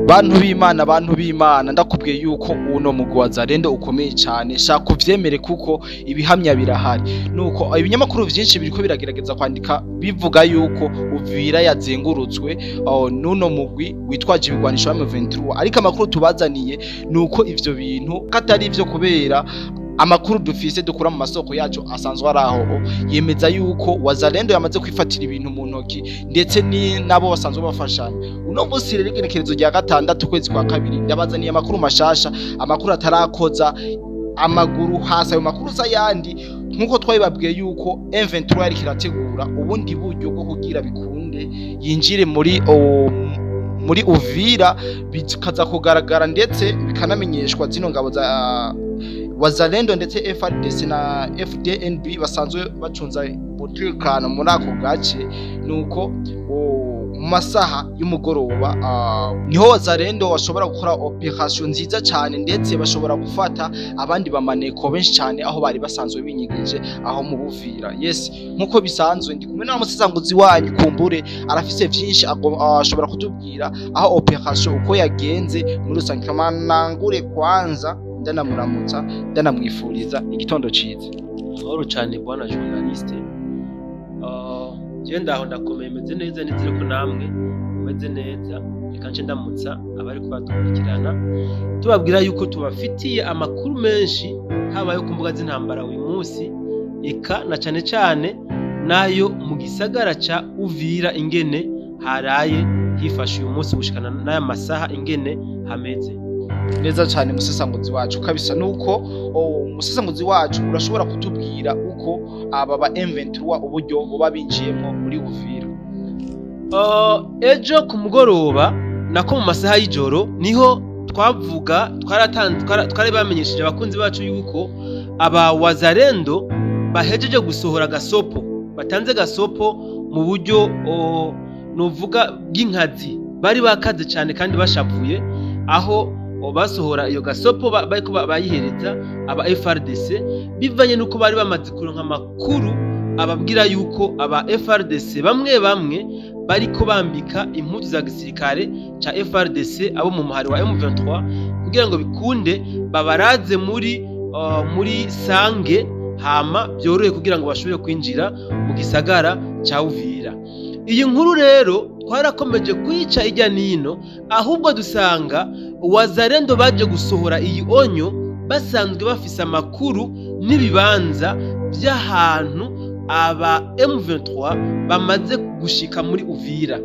Bantu b'Imana, bantu b'Imana, ndakubwiye yuko uno mugwi Wazalendo ukomeye cyane. Shaka uvyemere kuko ibihamya birahari. Nuko ibinyamakuru vyinshi biriko biragerageza kwandika bivuga yuko Uvira yazengurutswe nuno mugwi witwaje ibigwanisho wa M23, ariko amakuru tubazaniye nuko ivyo bintu katari ivyo, kubera amakuru dufise dukura mu masoko yacu asanzwe ari aho yemeza yuko Wazalendo yamaze kwifatira ibintu mu ntoki, ndetse ni nabo basanzwe bafashanya. Uno munsi rero, igenekerezo rya 6 ukwezi kwa kabiri, ndabazaniye amakuru mashasha, amakuru atarakoza amaguru hasi. Ayo makuru sa yandi, nkuko twabibabwiye yuko M23 yariko irategura ubundi buryo bwo kugira bikunde yinjire muri Uvira, bikaza kugaragara ndetse bikanamenyeshwa zino ngabo za Wazalendo ndetse FARDC na FDNB basanzwe bacunza umutekano muri ako gace. Nuko mu masaha y'umugoroba niho Wazalendo bashobora gukora operation nziza cyane, ndetse bashobora gufata abandi bamaneko benshi cyane aho bari basanzwe binyegeje aho mu Buvira. Yes, nkuko bisanzwe ndi kumwe n'umusesanguzi wanyu, kumbure arafise vyinshi ashobora kutubwira aho operation uko yagenze muri rusange. Kamanangure kwanza ndanamuramutsa, ndanamwifuriza igitondo ciza. Amahoro cyane, bwana journaliste. Je ndaho, ndakomeye, meze neza, nizere ko namwe mumeze neza. Reka nce ndamutsa abari kubadukurikirana, tubabwira yuko tubafitiye amakuru menshi, haba ayo ku mbuga z'intambara uyu munsi, eka na cane cane nayo mu gisagara ca Uvira, ingene haraye hifashe uyu munsi gushikana n'aya masaha, ingene hameze. Neza cyane, musesanguzi wacu. Kabisa nuko umusesanguzi wacu urashobora kutubwira uko aba ba M23 uburyo buba binjiyemo muri Uvira? Ejo ku mugoroba, nako mu masaha y'ijoro, niho twavuga twaratanze, twari bamenyesheje abakunzi bacu yuko aba Wazalendo bahejeje gusohora gasopo, batanze gasopo mu buryo nuvuga bw'inkazi. Bari bakaze cyane kandi bashavuye aho basohora iyo gasopo, bariko bayihereza aba FARDC, bivanye nuko bari bamaze kuronka amakuru ababwira yuko aba FARDC bamwe bamwe bariko bambika impuzu za gisirikare ca FARDC abo mu muhari wa M23 kugira ngo bikunde babaraze muri Sange, hama byorohe kugira ngo bashobore kwinjira mu gisagara ca Uvira. Iyi nkuru rero twarakomeje kuyica ijya nino, ahubwo dusanga Wazalendo baje gusohora iyi onyo basanzwe bafise amakuru n'ibibanza by'ahantu aba M23 bamaze gushika muri Uvira.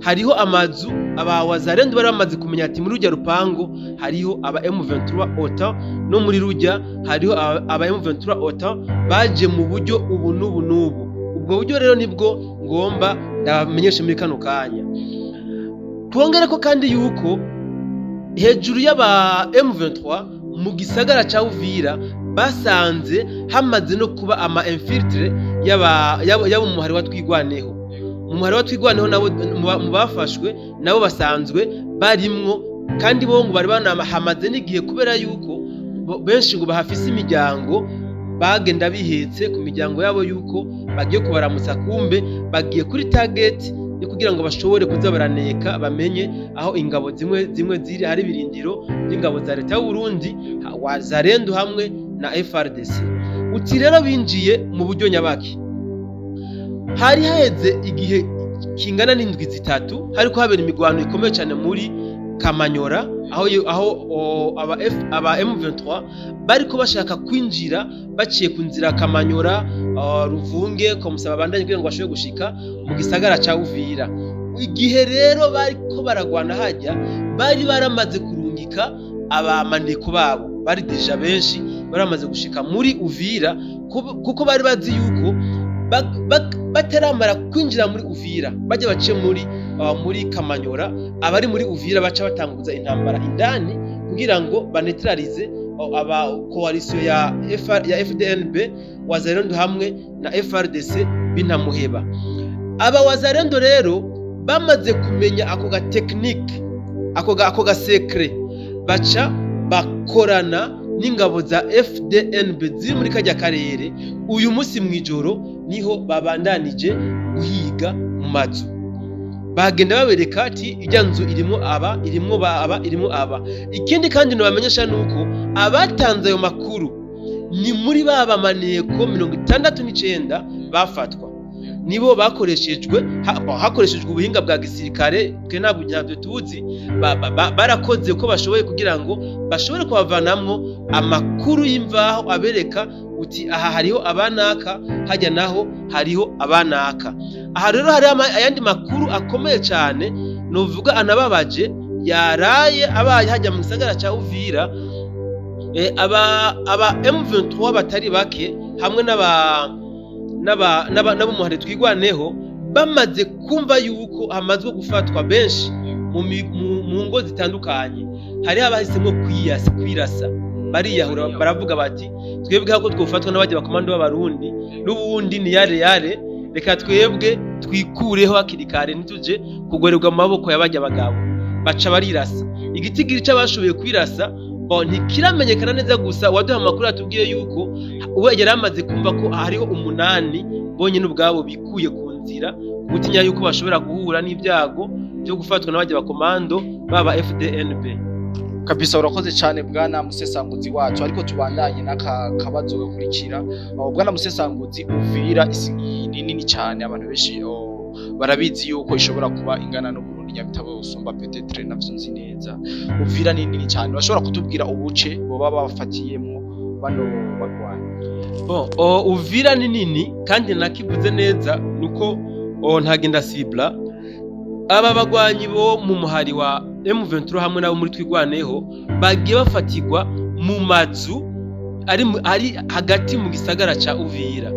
Hariho amazu aba Wazalendo bari bamaze kumenya ati muri rujya rupango hariho aba M23 OTAN, no muri rujya hariho aba M23 OTAN baje mu buryo ubu n'ubu n'ubu. Ubwo buryo rero nibwo ngomba ndabamenyeshe muri kano kanya. Twongere ko kandi yuko hejuru y'aba M23 mu gisagara ca Uvira basanze hamaze no kuba ama infiltrés y'aba mu muhari wa Twigwaneho. Mu muhari wa Twigwaneho nabo mu bafashwe nabo basanzwe barimwo, kandi bo ngo bari banahamaze n'igihe, kubera yuko benshi ngo bahafise imiryango, bagenda bihetse ku miryango yabo yuko bagiye kubaramutsa, kumbe bagiye kuri target yo kugira ngo bashobore kuza baraneka, bamenye aho ingabo zimwe zimwe ziri, hari ibirindiro by'ingabo za leta y'u Burundi, Wazalendo hamwe na FARDC. Uti rero binjiye mu buryo nyabaki? Hari haheze igihe kingana n'indwi 3 hariko habera imigwano ikomeye cyane muri Kamanyora, aho aba M23 bariko bashaka kwinjira baciye ku nzira Kamanyora, Ruvunge, komusaba bandanye kugira ngo bashobore gushika mu gisagara ca Uvira. Igihe rero bariko baragwana hajya, bari baramaze kurungika abamaneko babo, bari déjà benshi, bari bamaze gushika muri Uvira, kuko bari bazi yuko bataramara kwinjira muri Uvira bajya bace muri Kamanyora, abari muri Uvira baca batanguza intambara indani kugira ngo baneutralize aba coalition ya FDNB, Wazalendo hamwe na FARDC bintamuheba. Aba Wazalendo rero bamaze kumenya ako ga technique, ako ga secret, baca bakorana n'ingabo za FDNB ziri muri kajya karere. Uyu munsi mw'ijoro niho babandanije guhiga mu mazu. Bagenda babereka ati ijya nzu irimo aba, irimo aba, irimo aba. Ikindi kandi nobamenyesha nuko abatanze ayo makuru ni muri ba bamaneko 69 bafatwa, nibo bakoreshejwe, hakoreshejwe ubuhinga bwa gisirikare, twe ntabwo ntabyo tuzi, barakoze uko bashoboye kugira ngo bashobore kubavanamwo amakuru y'imvaho abereka uti aha hariho abanaka, hajya naho hariho abanaka. Aha rero hari ayandi makuru akomeye cyane novuga anababaje yaraye abaye hajya mu gisagara ca Uvira. Aba M23 batari bake hamwe n'ab'umuhari Twigwaneho bamaze kumva yuko hamazwe gufatwa benshi mu ngo zitandukanye, hari abahisemo kwirasa, bariyahura, baravuga bati twebwe hako twofatwa n'abajya bakomando b'abarundi n'ubundi ni yare yare, reka twebwe twikureho hakiri kare ntituje kugorerwa mu maboko y'abajya bagabo. Baca barirasa. Igitigiri c'abashoboye kwirasa ntikiramenyekana neza, gusa uwaduha amakuru atubwiye yuko we yari amaze kumva ko hariho 8 bonyine ubwabo bikuye ku nzira, gutinya yuko bashobora guhura n'ibyago byo gufatwa n'abajya bakomando baba FDNB. Kabisa urakoze cyane bwana Musesanguzi wacu, ariko tubandanye n'aka kabazo gakurikira. Bwana Musesanguzi, Uvira ni nini cyane, abantu benshi barabizi yuko ishobora kuba ingana n'Uburundi Nyabitabo usumba peut-être, navyo nzi neza. Uvira ni nini cyane, bashobora kutubwira ubuce boba bafatiyemwo bano bagwanyi? Bon, Uvira ni nini kandi nakivuze neza nuko ntagenda sibla aba bagwanyi bo mu muhari wa M23 hamwe nabo muri Twigwaneho bagiye bafatirwa mu mazu ari hagati mu gisagara ca Uvira.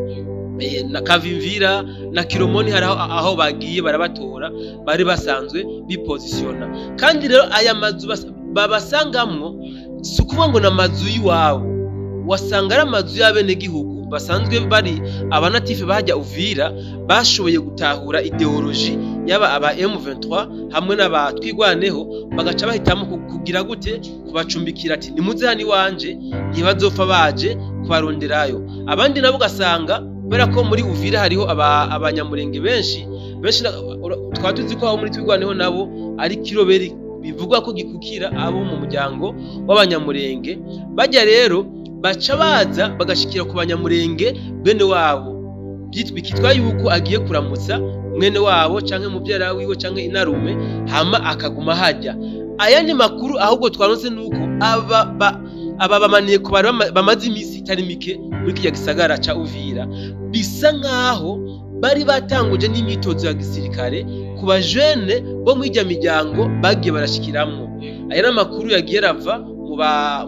Na Kavimvira na Kiromoni hari aho bagiye barabatora bari basanzwe bipositiona. Kandi rero aya mazu babasangamwo si ukuvuga ngo na mazu y'iwabo, wasanga ari amazu y'abenegihugu basanzwe bari abanatife bahajya Uvira, bashoboye gutahura ideologie yaba aba M23 hamwe n'aba Twigwaneho, bagaca bahitamo kugira gute kubacumbikira ati nimuze hano iwanje, ntibazopfa baje kubaronderayo. Abandi nabo ugasanga kubera ko muri Uvira hariho abanyamurenge benshi benshi, twaba tuzi ko aho muri Twigwaneho nabo ari kiroberi bivugwa ko gikukira abo mu muryango w'abanyamurenge, bajya rero baca baza bagashikira ku banyamurenge bene wabo, bikitwa yuko agiye kuramutsa mwene wabo canke muvyara wiwe canke inarume, hama akaguma hajya. Ayandi makuru ahubwo twaronse nuko aba bamaneko bari bamaze imisi itari mike muri kirya gisagara ca Uvira, bisa nkaho bari batanguje n'imyitozo ya gisirikare ku bajene bo muri irya miryango bagiye barashikiramwo. Aya ni amakuru yagiye arava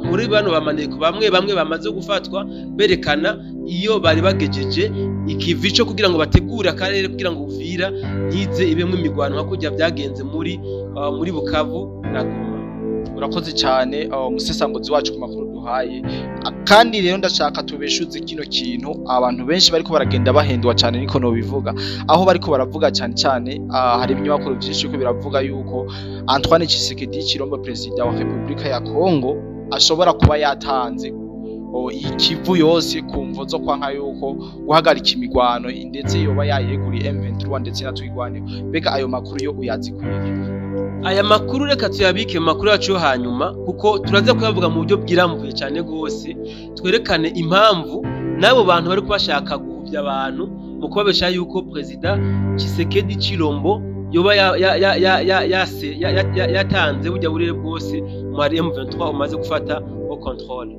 muri bano bamaneko bamwe bamwe bamaze gufatwa, berekana iyo bari bagejeje ikivi cyo kugira ngo bategure akarere kugira ngo Uvira ntize ibemwe imigwano nka kurya byagenze muri Bukavu na Goma. Urakoze cyane Musesanguzi wacu ku makuru duhaye. Kandi rero ndashaka tubeshuze kino kintu abantu benshi bariko baragenda bahendwa cyane, niko no bivuga aho bariko baravuga cyane cyane. Hari ibinyamakuru byinshi ko biravuga yuko Antoine Tshisekedi Tshilombo, president wa Republika ya Congo, ashobora kuba yatanze ikivu yose ku mvo zo kwanka yuko guhagarika imigwano, ndetse yoba yayeguriye M23 ndetse na Twigwaneho. Mbega ayo makuru yo uyazi kwiki? Aya makuru reka tuyabike mu makuru yacu yo hanyuma, kuko turaza kuyavuga mu buryo bwirambuye cyane gose, twerekane impamvu n'abo bantu bari kubashaka guhuvya abantu mu kubabesha yuko President Tshisekedi Tshilombo yoba yatanze burya burere bwose mu M23 umaze gufata au contrôle.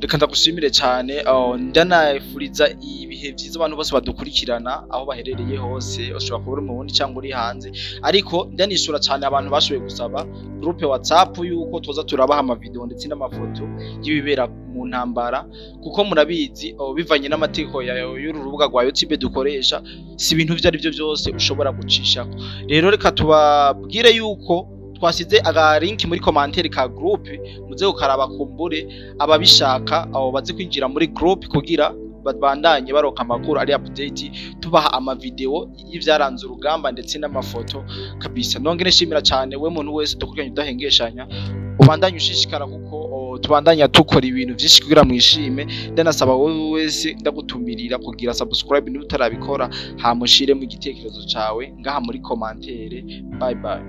Reka ndagushimire cyane, ndanafuriza ibihe byiza abantu bose badukurikirana aho baherereye hose, ushobora kuba uri mu Burundi cyangwa uri hanze, ariko ndanishura cyane abantu bashoboye gusaba groupe WhatsApp yuko tuza turabaha amavideo ndetse n'amafoto y'ibibera mu ntambara, kuko murabizi bivanye n'amategeko y'uru rubuga rwa YouTube dukoresha, si ibintu ibyo ari byo byose ushobora gucishako. Rero reka tubabwire yuko twasize aga link muri commentaire ka groupe, muze gukaraba kumbure ababishaka abo baze kwinjira muri groupe kugira babandanye baronka amakuru ari update, tubaha ama video y'ivyaranze urugamba ndetse n'amafoto kabisa. Nongere nshimira cyane we muntu wese dukurikiranye udahengeshanya. Ubandanye ushishikara kuko tubandanya dukora ibintu vyinshi kugira mwishime. Ndanasaba wowe wese, ndagutumirira kugira subscribe niba utarabikora, hamushiremo igitekerezo cawe ngaha muri commentaire. Bye bye.